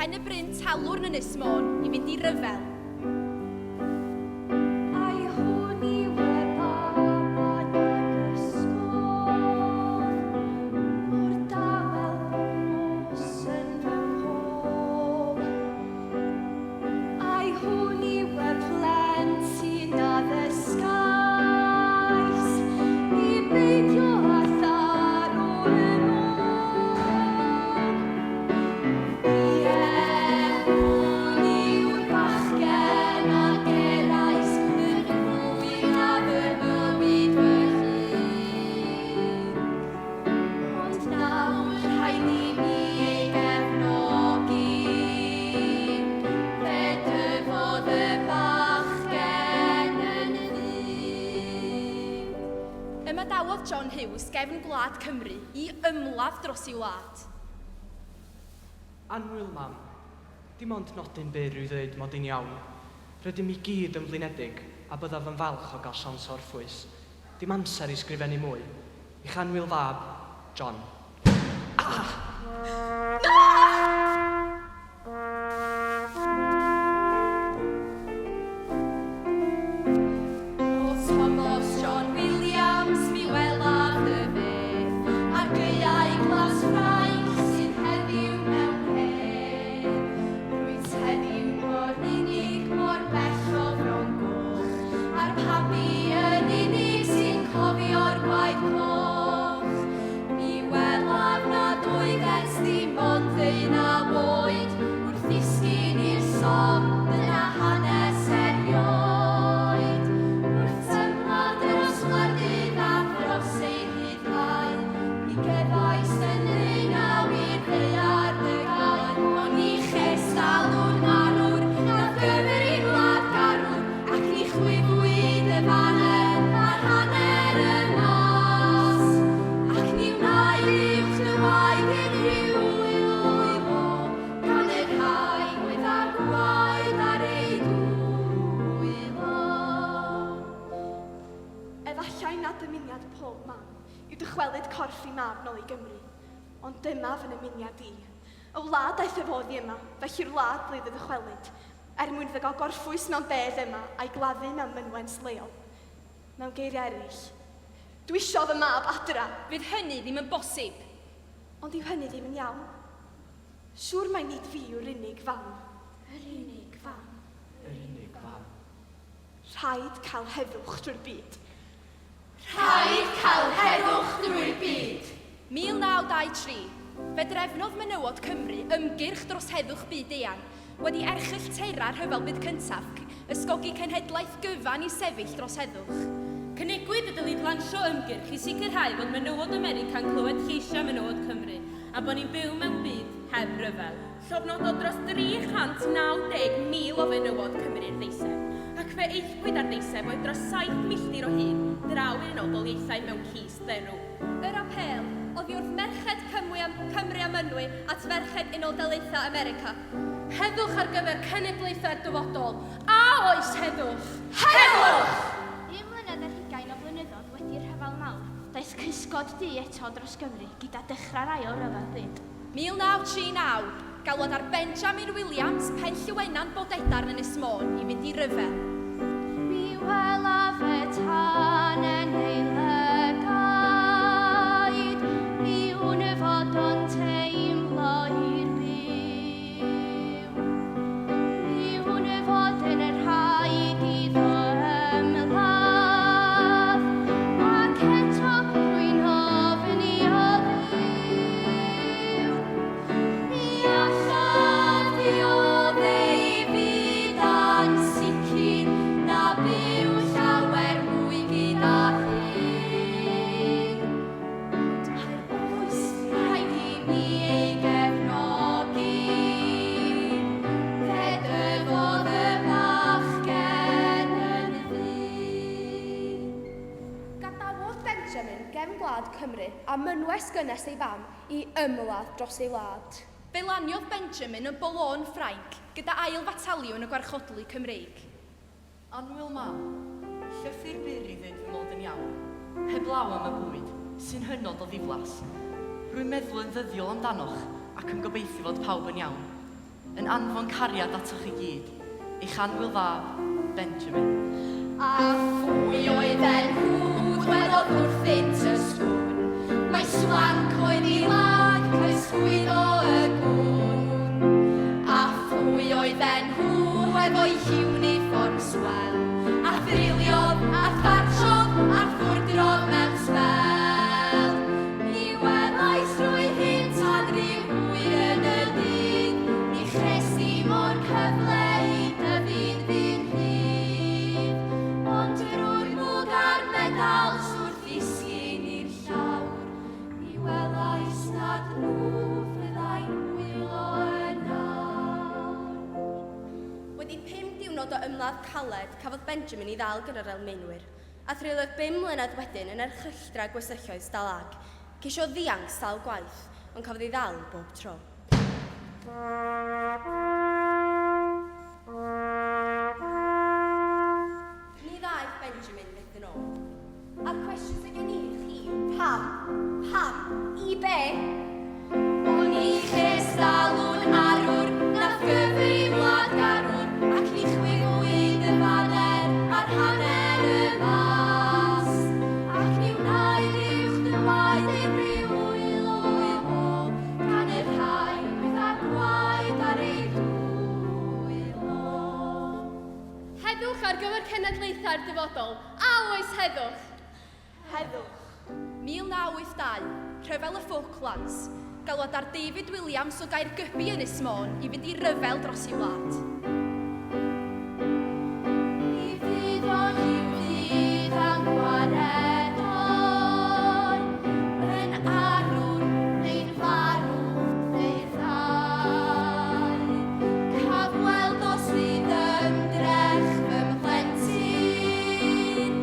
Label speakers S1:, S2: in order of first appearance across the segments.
S1: Pen y Bryn Talwrn Ynys Môn i fynd i ryfel.
S2: Ai hwn yw y baban a gysgodd mor dawel bob nos yn fy nghof? Ai hwn yw y plentyn a ddysgais i beidio â tharo yn ôl? Ie, hwn yw'r bachgen a gerais yn fwy na fy mywyd fy hun. Ond nawr rhaid i mi ei gefnogi. Fe dyfodd y bachgen yn ddyn.
S1: Ymadawodd John Hughes gefn gwlad Cymru i ymladd dros ei wlad.
S3: Annwyl Mam, Dim ond nodyn byr i'w ddweud mod i'n iawn. Rydym i gyd yn flinedig, a byddaf yn falch o gael siawns o orffwys. Dim amser i sgrifennu mwy. I'ch annwyl fab, John. Ah!
S1: Na! O Thomas John Williams, mi welaf dy fedd ar gaeau glas Ffrainc sydd heddiw mewn hedd. Rwyt heddiw mor unig, mor bell o Fron Goch, a'r pabi yn unig sy'n cofio'r gwaed coch. Mi welaf nad oeddet ddim ond ddeunaw oed wrth ddisgyn i'r Somme, dyna hanes erioed. Wrth ymladd dros wledydd a thros eu rhyddhau, mi gefais yn ddeunaw i'r ddaear dy gael, ond ni ches alw'n arwr, nath Gymru gwladgarwr, Ac ni chwyddwyd y faner ar hanner y mas, Ac ni wnaed uwch dy waed unrhyw ddwylo Gan y rhai oedd â gwaed ar eu dwylo.
S4: Efallai nad dymuniad pob mam yw dychwelyd corff ei mab nol i Gymru, ond dyma fy nymuniad i. Y wlad aeth ef oddi yma, felly'r wlad ble iddo ddychwelyd, er mwyn iddo gael gorffwys mewn bedd yma a'i gladdu mewn mynwent leol. Mewn geiriau eraill, dwi isio fy mab adra!
S1: Fydd hynny ddim yn bosib.
S4: Ond dyw hynny ddim yn iawn. Siŵr mai nid fi yw'r unig fam.
S2: Yr unig fam.
S3: Yr unig fam.
S4: Rhaid cael heddwch drwy'r byd.
S1: Rhaid cael heddwch drwy'r byd! 1923, fe drefnodd menywod Cymru ymgyrch dros heddwch byd-eang, wedi erchyllterau Rhyfel Byd Cyntaf, ysgogi cenhedlaeth gyfan i sefyll dros heddwch.
S5: Cynigwyd y dylid lansio ymgyrch i sicrhau fod menywod America'n clywed lleisiau menywod Cymru, a bod ni'n byw mewn byd heb ryfel. Llofnododd dros 390,000 o fenywod Cymru'r ddeiseb, ac fe aethpwyd â'r ddeiseb oedd dros 7 milltir o hyd draw i'r Unol Daleithiau mewn cist dderw.
S6: Yr apêl, oddi wrth merched Cymru a, Cymru a Mynwy at ferched Unol Daleithiau America.
S5: Heddwch ar gyfer cenedlaethau'r dyfodol. A oes heddwch? Heddwch!
S2: Un mlynedd ar hugain o flynyddoedd wedi'r Rhyfel Mawr, daeth cysgod du eto dros Gymru gyda dechrau'r Ail Ryfel Byd.
S1: 1939, galwad ar Benjamin Williams, Penllywenan, Bodedarn, Ynys Môn, i fynd i ryfel.
S2: Mi welaf y tân yn ei lygaid, Mi wn fod o'n teimlo i'r byw. Mi wn fod yn rhaid iddo ymladd, Ac eto rwy'n ofni o Dduw. Mi allaf ddiodde' i fyd ansicr na byw llawer mwy gyda hyn. Ond er oes rhaid i mi ei gefnogi, fe dyfodd y bachgen yn ddyn.
S6: Gadawodd Benjamin gefn gwlad Cymru a mynwes gynnes ei fam i ymladd dros ei wlad.
S1: Fe laniodd Benjamin yn Boulogne, Ffrainc, gyda ail fataliwn y Gwarchodlu Cymreig.
S7: Annwyl Mam, Llythyr byr i ddeud fy mod yn iawn, heblaw am y bwyd, sy'n hynod o ddiflas. Rwy'n meddwl yn ddyddiol amdanoch ac yn gobeithio fod pawb yn iawn. Yn anfon cariad atoch i gyd, eich annwyl fab, Benjamin.
S1: A phwy oedden nhw, ddwedodd wrthynt y sgwn, mai swanc oedd i wlad cysgwyddo y gwn. A phwy oedden nhw efo'u hiwnifform swel, a threuliodd, a tharchodd, a ffwrdrodd mewn sbel. Ni welais drwy hyn tan ryw hwyr yn y dydd, ni ches i mo'r cyfle i dyfu'n ddyn rhydd. Ond drwy'r mwg a'r medals wrth ddisgyn i'r llawr, mi welais nad nhw fyddai'n wylo yn awr.
S6: Wedi pum diwrnod o ymladd caled, cafodd Benjamin ei ddal gan yr Almaenwyr, a threuliodd bum mlynedd wedyn yn erchylltra gwersylloedd Stalag. Ceisiodd ddianc sawl gwaith, ond cafodd ei ddal bob tro. Ni ddaeth Benjamin byth yn ôl. A'r cwestiwn sydd gen i i chi yw pam? Pam? I be?
S1: Oni ches alw'n arwr, nath gyfri wlad garwr, ac ni chwifwyd y faner ar hanner y mast. Ac ni wnaed uwch dy waed unrhyw ŵyl o wylo, gan y rhai oedd â gwaed ar eu dwylo.
S8: Heddwch ar gyfer cenedlaethau'r dyfodol. A oes heddwch!
S4: Heddwch.
S6: 1982, Rhyfel y Falklands, galwad ar David Williams o Gaergybi Ynys Môn i fynd i ryfel dros ei wlad.
S1: Mi fydd o rhyw ddydd a'n gwaredor, yn arwr neu'n farw neu'r ddau. Caf weld os fydd ymdrech fy mhlentyn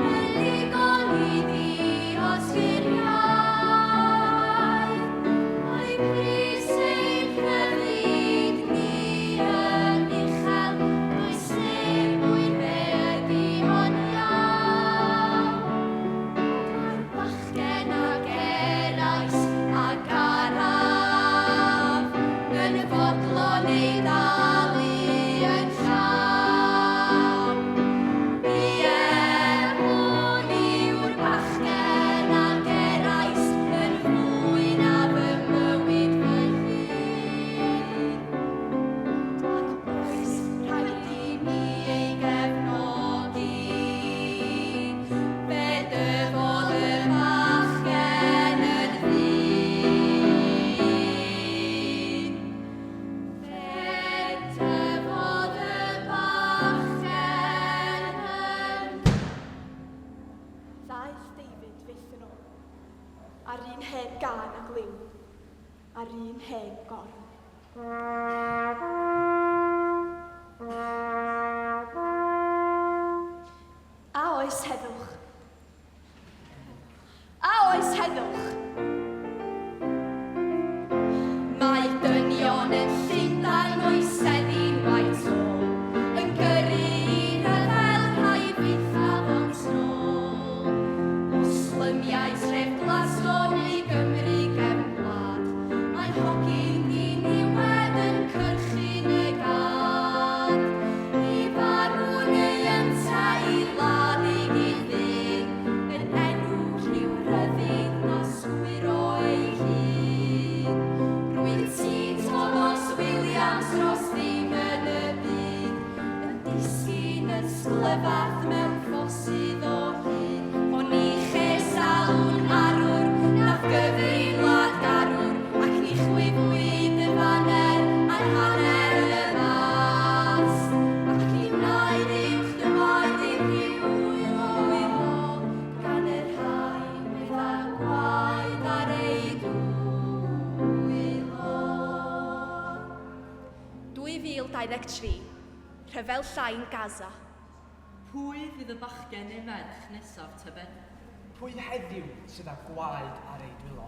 S1: yn ddigon i ddiosg i'r iau. Mae pris ein rhyddid ni yn uchel, does neb mwy be ydi o'n iawn. Mae'r bachgen a gerais a garaf yn fodlon ei ddal i yn llaw. Ie, hwn yw'r bachgen a gerais yn fwy na fy mywyd fy hun. Ac oes rhaid i mi ei gefnogi, fe dyfodd y bachgen yn ddyn. Fe tyfodd y bachgen yn
S4: Ddaeth David fyth yn ôl, a'r un hen gân a glyw, a'r un hen gorn. A oes heddwch? A oes heddwch?
S1: Mae dynion yn Llundain o'i seddi'n Whitehall, yn gyrru i ryfel rhai fyth a ddont nôl. O slymiau tref Glasgow neu Gymru gefn gwlad, mae hogyn diniwed yn cyrchu'n y gad. I farw neu ynta i ladd ei gyd-ddyn, yn enw rhyw ryddid na sgwyro ei hun. Rwyt ti, Thomas Williams, dros ddim yn y byd, yn disgyn yn sglyfath mewn ffosydd o hyd. Oni ches alw'n arwr, nath gyfrin wlad garwr, ac ni chwifwyd y faner ar hanner y mast. Ac ni wnaed uwch dy waed unrhyw ŵyl o wylo, gan y rhai oedd â gwaed ar eu dwylo.
S6: 2023, Rhyfel Llain Gaza.
S7: Pwy fydd y bachgen neu merch nesaf tybed?
S3: Pwy heddiw sydd â gwaed ar ei dwylo?